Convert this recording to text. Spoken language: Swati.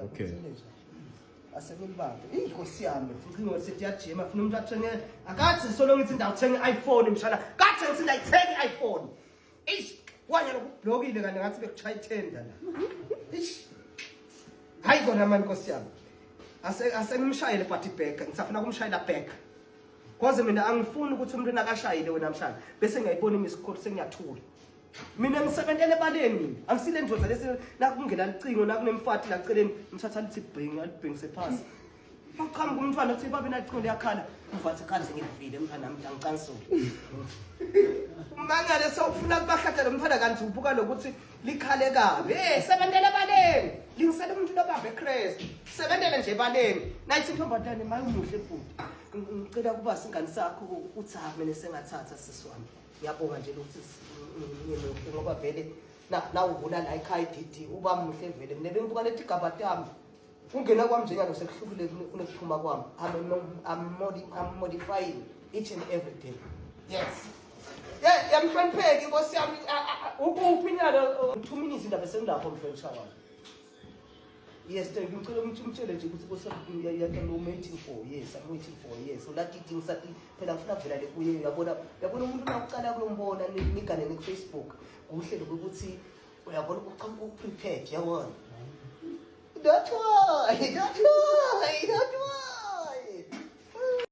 Okay. Asekulibambe. Inkosi yami, incingo sethi yajima funa umuntu athenge akathi solo ngithi ndawuthenga i-iPhone mshana. Kathi ngithi ndayithenga i-iPhone. Eish, wanya lokublokile kanti ngathi bekuchaya ithenda la. Eish. Hayi kona mani nkosi yami. Ase asengimshayele but back, ngisafuna kumshayela back. Kwaze mina angifuni ukuthi umuntu nakashayile wena mshana bese ngiyayibona imisikhothi sengiyathula. Mina ngisebentele ebaleni mina. Angisile ndoda lesi nakungena licingo nakunemfati laceleni ngithatha lithi bhingi alibhingise phasi. Baqhamuka umntwana uthi babe nalicingo liyakhala. Umfathi khanze ngilivile mntwana wami ngicansule. Umangale sewufuna kubahlatha lo mntwana kanti ubuka lokuthi likhale kabi. Eh sebentele ebaleni. Lingisela umuntu lobambe eKristu. Sebentele nje ebaleni. Nayithi intombazane maye umuhle bhuti. Ngicela kuba singani sakho uthi ha mina sengathatha sisi wami. Ngiyabonga nje lokuthi ngimuhle ngoba vele nawuvula la ekhaya iDD uba muhle vele. Mina bengibuka leti gaba tami. Ungena kwami nje nyalo sekuhlukile kunekuphuma kwami. I'm modifying each and every day. Yes. Yeah, yamhlonipheki inkosi yami ukuphi nyalo 2 minutes indaba sengilapho mhlonishwa wami. Yes, thank you. Ngicela ukuthi umtshele nje ukuthi nkosi yami I'm waiting for. Yes, I'm waiting for. Yes. Ulatiti ngisathi phela ngifuna kuvela le kuye uyabona uyabona umuntu nawuqala kuyombona nigane ku Facebook kuhle lokuthi uyabona uqhamuka uprepared yabona. Don't worry, don't worry, don't worry.